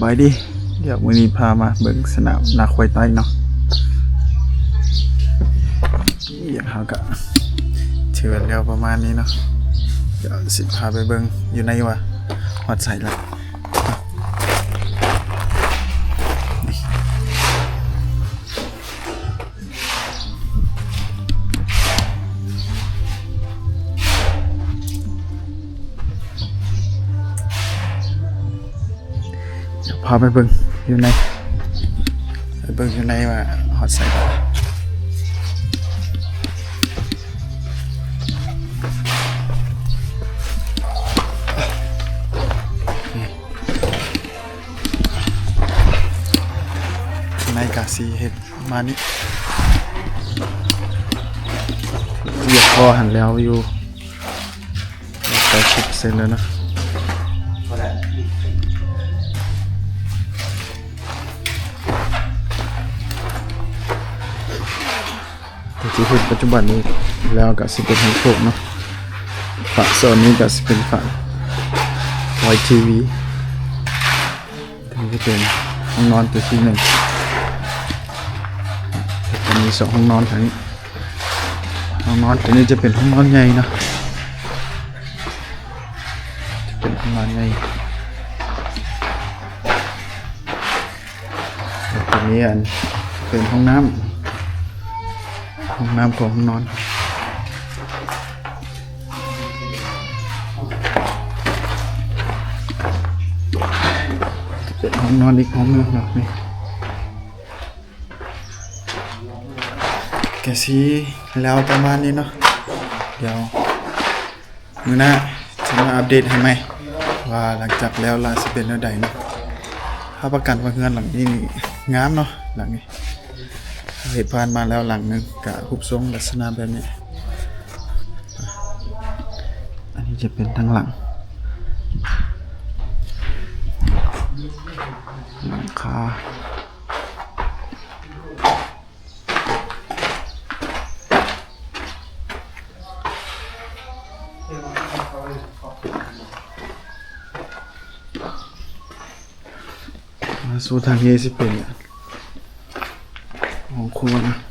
ສະບາຍດີ ດຽວມື້ນີ້ພາມາເບິ່ງສະໜາມນາຄວາຍໃຕ້ເນາະ. ວຽກເຮົາກະຖືວ່າແລ້ວປະມານນີ້ເນາະ. ດຽວຊິພາໄປເບິ່ງຢູ່ໃນວ່າຮອດໃສລະ. ດຽວພາໄປເບິ່ງຢູ່ໃນ ໄປເບິ່ງຢູ່ໃນວ່າຮອດໃສແລ້ວ. ໃນກະຊິເຮັດປະມານນີ້ ວຽກພໍ່ຫັ້ນແລ້ວຢູ່ ແປດສິບເປີເຊັນແລ້ວເນາະ. ທີ່ເຫັນປັດຈຸບັນນີ້ແລ້ວກະຊິເປັນຫ້ອງໂຖງເນາະ. ຝາໂຊນນີ້ກະຊິເປັນຝາ ວອຍ ທີວີ. ນີ້ຈະເປັນຫ້ອງນອນຕົວທີໜຶ່ງ ຈະມີສອງຫ້ອງນອນທາງນີ້. ຫ້ອງນອນຕົວນີ້ຈະເປັນຫ້ອງນອນໃຫຍ່ເນາະ ຈະເປັນຫ້ອງນອນໃຫຍ່. ແລ້ວຕົວນີ້ອັນເປັນຫ້ອງນ້ຳ ຫ້ອງນ້ຳຂອງຫ້ອງນອນ. ເປັນຫ້ອງນອນອີກຫ້ອງໜຶ່ງເນາະນີ້. ກະຊິແລ້ວປະມານນີ້ເນາະ. ດຽວມື້ໜ້າຈະມາອັບເດດໃຫ້ໃໝ່ ວ່າຫຼັງຈາກແລ້ວລະຊິເປັນແນວໃດເນາະ. ຮັບປະກັນວ່າເຮືອນຫຼັງນີ້ນີ້ງາມເນາະ ຫຼັງນີ້. ເຮົາເຮັດຜ່ານມາແລ້ວຫຼັງໜຶ່ງ ກະຮູບຊົງລັກສະນະແບບນີ້. ອັນນີ້ຈະເປັນທາງຫຼັງ ຫຼັງຄາ. ມາສູ່ທາງນີ້ຊິເປັນຫ້ອງຄົວນະ.